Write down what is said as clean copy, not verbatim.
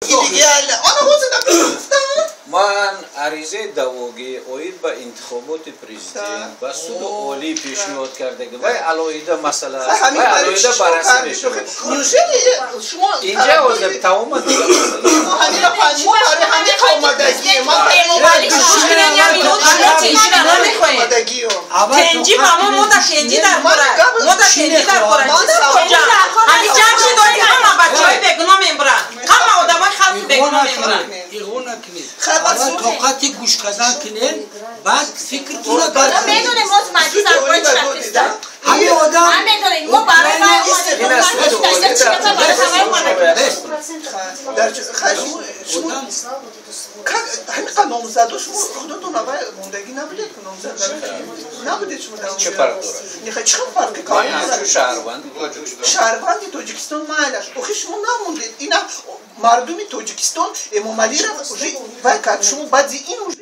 Идеально. Ана ҳозир гуфтам. Ман аризаи даъвогӣ оид ба интихоботи президент ба Суди Олӣ пешниҳод кардаги, вай алоҳида масъала аст, вай алоҳида баррасӣ мешавад. Неужели шумо инҷа ҳозир тамоман дигар масъала. Шумо ҳамина мо барои ҳамин омадагӣ, ман омадагиё. Тенҷи ба мо, мода тенҷи дар кора, мода тенҷи дар кора. Ҳами ҷамъ шудои, ҳама бачаҳои бегуноҳ мембуранд, ҳама одамои халқи бегуноҳ мембуранд. Иғо накунед, аввал тоқати гӯш кардан кунед, баъд фикртонро дар Медонем, ҳозир маҷлис дар бораи чӣ рафтиста. Ҳамин одам Ман медонем, мо барои вай Ин аз Суди Олӣ дар Дар шумо как ҳамиқа номзадо, шумо худотон аввал мондагӣ набудед, ки номзад набудед шумо дар Чӣ фарқ дорад? Неха, чӣ фарқи? Ман ҳамчун шаҳрванди Тоҷикистон. Шаҳрванди Тоҷикистон, майлаш. Охи шумо намондед, ина мардуми Тоҷикистон Эмомалиро уже вай кард, шумо баъди ин уже